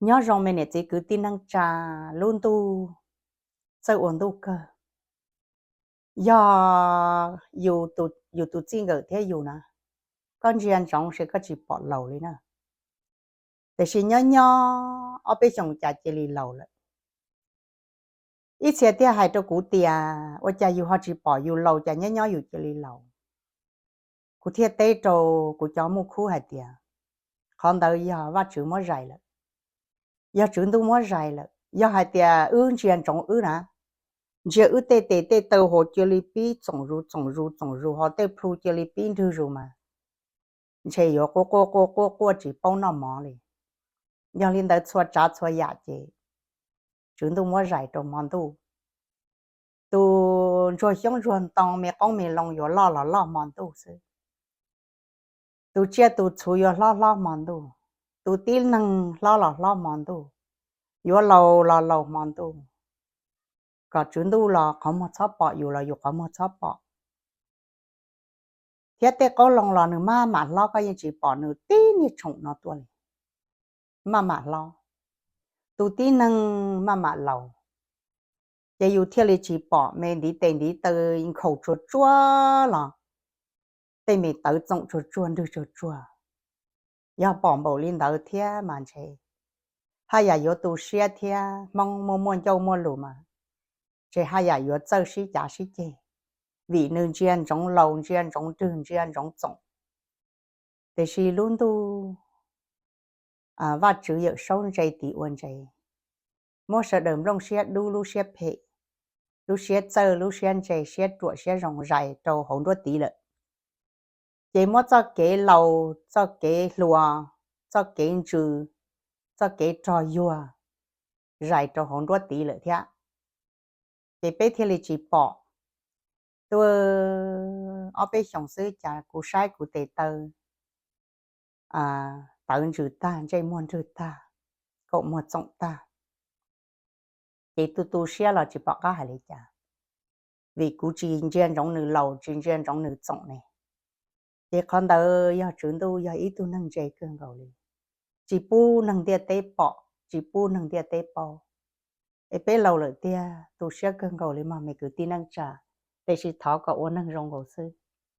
Nyob zoo me niam txiv kwv tij neej tsa, lub ntuj txawj ua ntuj kawg. Yog yus tus txij nkawm thiab yus na, koj ntsia ntsoov ces koj tsis pom laus li na. Tiam sis nyob nyob ob peb xyoos cas cia li laus lawm. Ib txhia thiaj hais rau kuv tias, ua cas yus ho tsis pom yus laus, cas nyob nyob yus cia li laus? Kuv thiaj teb rau kuv cov muaj khub hais tias, qhov ntawd yog Vajtswv muab zais lawm, yog Tswv Ntuj muab zais lawm. Yog hais tias wb ntsia ntsoov wb na, ntsia wb tej tes tej taw ho cia li pib txoom zus txoom zus txoom zus, ho tej plhu cia li pib nrwg zus mas ntshe yuav quaj quaj quaj quaj quaj tsis paub noj mov li. Yog li ntawd txhua tsav txhua yam ces Tswv Ntuj muab zais rau hmo ntuj. Tus ntsuag xyoob ntsuag ntoo, me qoob me loo yuav loj los loj hmo ntuj xwb. Tus tsiaj tus txhu yuav hlob hlob hmo ntuj, tus tib neeg hlob los hlob hmo ntuj, yuav laus los laus hmo ntuj. Kom Tswv Ntuj los qhov muag txhob pom, yus los yus qhov muag txhob pom. Thiab tej qoob loo los nws maj mam hlob, koj yeej tsis pom nws tib niag tshoom no tuaj li. Maj mam hlob, tus tib neeg maj mam laus, ces yus thiaj li tsis pom me ntiv tes ntiv taw nkhaus tsuag tsuag los tej me tawv txoom tsuag tsuag nrwg tsuag tsuag. Yog pom npaum li ntawd thiab mas ntshe haj yam yuav tu siab thiab. Hmoob muaj muaj ncauj muaj lus mas ntshe haj yam yuav txawj sib cav sib ceg, vim nws ntsia ntsoov laus, ntsia ntsoov nrwg, ntsia ntsoov txoom. Tiam sis lub ntuj, Vajtswv Yawm Saub ntse tis ua ntse, muab sawv daws nplooj siab dub, lub siab phem, lub siab txawj, lub siab ntse, siab ruam siab zoo zais rau hauv nruab tiv lawm. Ces muab txoj kev laus, txoj kev hluas, txoj kev ntsws, txoj kev rog yuag zais rau hauv nruab tiv lawm thiab. Ces peb thiaj li tsis pom. Tuaj ob peb xyoos xwb cas kuv saib kuv tes taw tawv ntsws tag, ntsej muag nrwg tag, kaum muag txoom tag. Ces tu tu siab los tsis pom qab hais li cas, vim kuv tsis ntsia ntsoov nws laus, tsis ntsia ntsoov nws txoom ne. Ces qhov ntawd yog Tswv Ntuj yog ib tug neeg ntse kawg nkaus li, tsis pub neeg ntiaj teb pom, tsis pub neeg ntiaj teb paub. Es peb laus lawm tiag, tu siab kawg nkaus li mog me kwv tij neej tsa, tiam sis thov kom ua neeg zoo nkaus xwb.